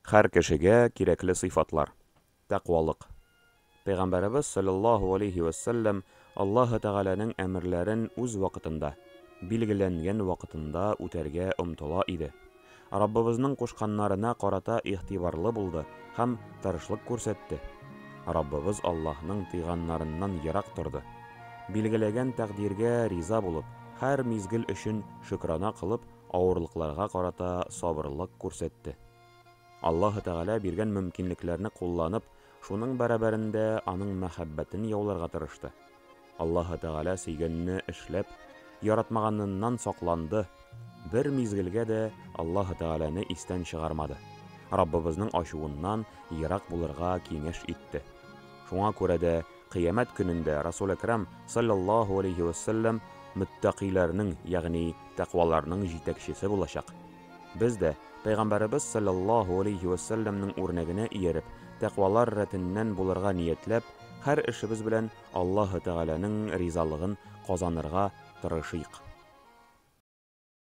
Һәр кешегә кирәкле сыйфатлар. Тәкъвалык. Пәйгамбәребез салләллаһу алейһи вә сәлләм Аллаһы Тәгаләнең әмерләрен үз вакытында, билгеләнгән вакытында үтәргә омтыла иде. Раббыбызның кушканнарына карата игътибарлы булды һәм тырышлык күрсәтте. Раббыбыз Аллаһның тыйганнарыннан ерак торды. Билгеләгән тәкъдиргә риза булып, һәр мизгел өчен шөкрана кылып, авырлыкларга карата сабырлык күрсәтте. Аллаһы Тәгалә биргән мөмкинлекләрне кулланып, шуның бәрабәрендә Аның мәхәббәтен яуларга тырышты. Аллаһы Тәгалә сөйгәнне эшләп, яратмаганыннан сакланды, бер мизгелгә дә Аллаһы Тәгаләне истән чыгармады, Раббыбызның ачуыннан ерак булырга киңәш итте. Шуңа күрә дә Кыямәт көнендә Расул Әкрам, салләллаһу алейһи вә сәлләм, мөттәкыйләрнең, ягъни тәкъваларның җитәкчесе булачак. Без дә, Пәйгамбәребез салләллаһу алейһи вә сәлләмнең үрнәгенә ияреп, тәкъвалар рәтеннән булырга ниятләп, һәр эшебез белән Аллаһы Тәгаләнең ризалыгын казанырга тырышыйк.